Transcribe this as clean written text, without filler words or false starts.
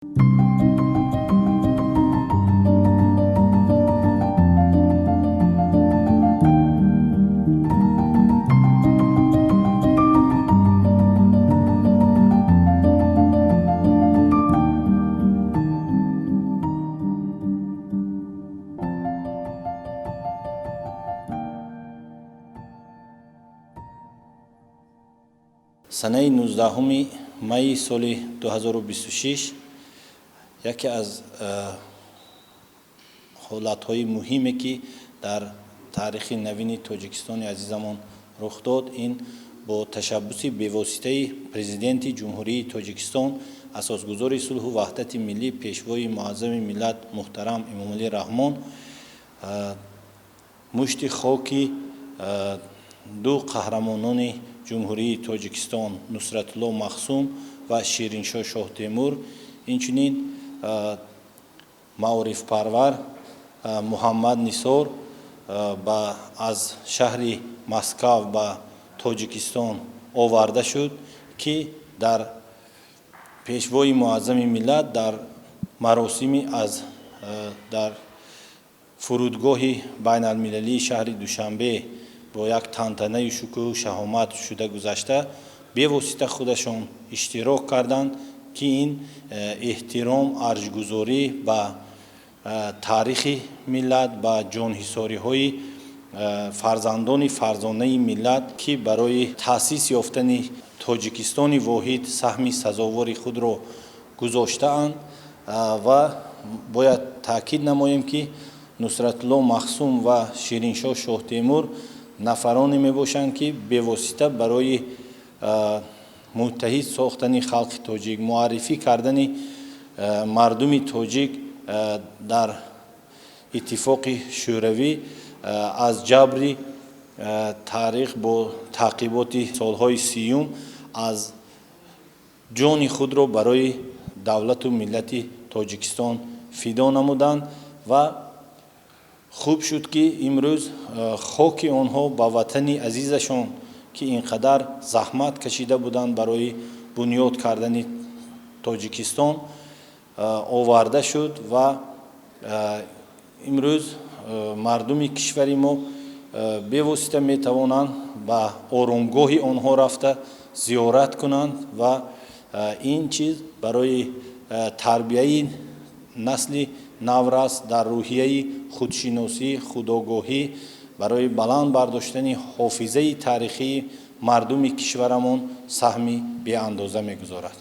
Санаи 19 майи соли 2026 яке аз ҳолатҳои муҳиме, ки дар таърихи навини Тоҷикистони азизамон рух дод, ин бо ташаббуси бевоситаи Президенти Ҷумҳурии Тоҷикистон, асосгузори сулҳу ваҳдати миллӣ, Пешвои муаззами миллат муҳтарам Эмомалӣ Раҳмон мушти хоки ду қаҳрамонони Ҷумҳурии Тоҷикистон Нусратулло Махсум ва Шириншоҳ Шоҳтемур, инчунин маорифпарвар Муҳаммад Нисор аз шаҳри Москав ба Тоҷикистон оварда шуд, ки дар Пешвои муаззами миллат дар маросими аз дар фурудгоҳи байналмилалии шаҳри Душанбе бо як тантанаи шукӯҳу шаҳомат шуда гузашта, бевосита худашон иштирок карданд, ки ин эҳтиром, арҷгузорӣ ба таърихи миллат, ба ҷонҳисориҳои фарзандони фарзонаи миллат, ки барои таъсис ёфтани Тоҷикистони воҳид саҳми сазовори худро гузоштаанд. Ва бояд таъкид намоем, ки Нусратулло Махсум ва Шириншоҳ Шоҳтемур нафароне мебошанд, ки бевосита барои муттаҳид сохтани халқи тоҷик, муаррифӣ кардани мардуми тоҷик дар Иттифоқи Шӯравӣ, аз ҷабри таърих бо таъқиботи солҳои 30-ум аз ҷони худро барои давлату миллати Тоҷикистон фидо намуданд. Ва хуб шуд, ки имрӯз хоки онҳо ба ватани азизашон, ки ин қадар заҳмат кашида буданд барои бунёд кардани Тоҷикистон, оварда шуд. Ва имрӯз мардуми кишвари мо бевосита метавонанд ба оромгоҳи онҳо рафта зиёрат кунанд ва ин чиз барои тарбияи насли наврас дар рӯҳияи худшиносӣ, худогоҳӣ, барои баланд бардоштани ҳофизаи таърихии мардуми кишварамон саҳми беандоза мегузорад.